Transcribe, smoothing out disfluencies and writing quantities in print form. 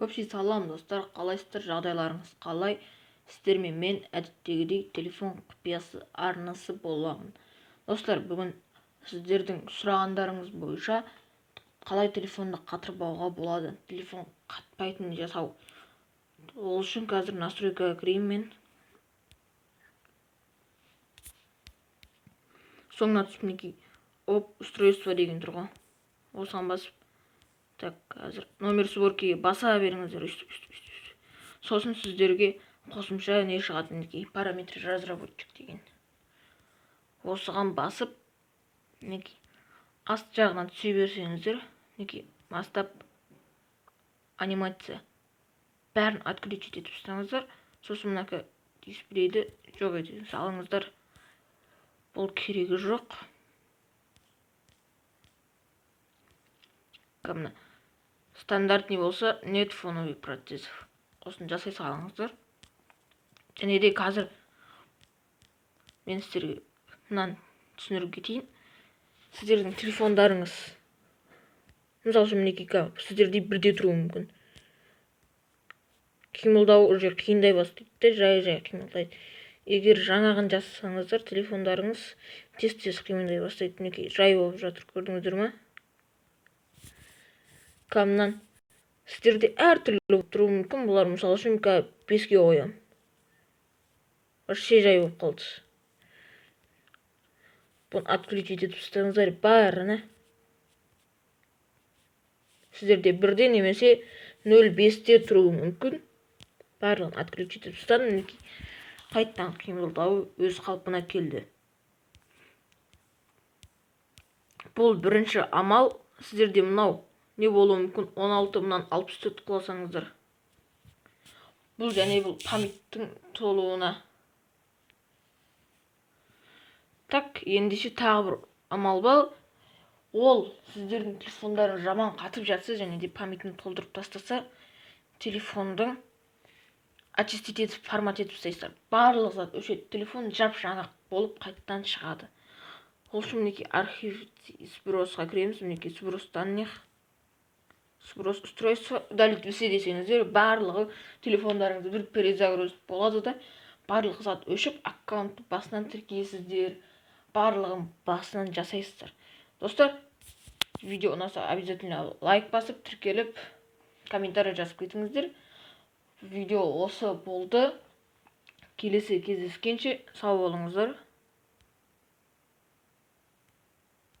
Общий салам, достар! Қалайсыздар, жағдайларыңыз қалай? Сіздермен мен, әдеттегідей, Телефон құпиясы арнасы боламын. Достар, бүгін сіздердің сұрағандарыңыз бойынша қалай телефонды қатырмауға болады, телефон қатпайтын жасау. Ол үшін қазір настройкаға кірейін мен. Соңына түсіп, мінекей, «Об устройстве» деген тұр ғой, осыған басып, так, қазір «Номер сборки» баса беріңіздер, өйстіп, өйстіп, өйстіп. Сосын сіздерге қосымша не шығады? Мінекей, «Параметры разработчик» деген. Осыған басып, мінекей, аст жағынан түсе берсеңіздер, мінекей, масштаб, анимация, бәрін отключить етіп тастаңыздар. Сосын мынака дисплейді жоқ ете салыңыздар, бұл керегі жоқ. Мына стандартный болса, «Нет фоновых процессов», осыны жасай салыңыздар. Және де қазір мен сіздерге мынаны түсіндіріп кетейін. Сіздердің телефондарыңыз, мысалы үшін, мінекей, сіздерде бірде тұруы мүмкін, қимылдау уже қиындай бастайды да, жай жай қимылдайды. Егер жаңағын жасасаңыздар, телефондарыңыз тез тез қимылдай бастайды. Мінекей, жай болып жатыр, көрдіңіздер ма? Камнан сіздерде әртүрлі болып тұруы мүмкін бұлар. Мысалы үшін, 5-ке қоямын, вообще жай болып қалды. Бұны отключить етіп тастаңыздар бәрін. Сіздерде 1-де немесе 0,5-те тұруы мүмкін. Барлығын отключить етіп тастадым, мінекей, қайтадан қимылдауы өз қалпына келді. Бұл бірінші амал. Сіздерде мынау не болуы мүмкін? 16, мынаны 64 қылсаңыздар, бұл және бұл память тің толуына. Так, ендеше тағы бір амал бар. Ол сіздердің телефондарыңыз жаман қатып жатса және де память ін толтырып тастаса, телефондың очистить етіп, формат етіп тастайсыздар, барлық зат өшеді, телефон жап жаңа болып қайтадан шығады. Ол үшін, мінекей, архив, сброс қа кіреміз. Мінекей, «Сброс данных», «Сброс устройства», «Удалить все» десеңіздер, барлығы телефондарыңыз бір перезагруз болады да, барлық зат өшіп, аккаунтты басынан тіркейсіздер, барлығын басынан жасайсыздар. Достар, видео ұнаса, обязательно лайк басып, тіркеліп, комментарий жазып кетіңіздер. Видео осы болды. Келесі кездескенше сау болыңыздар.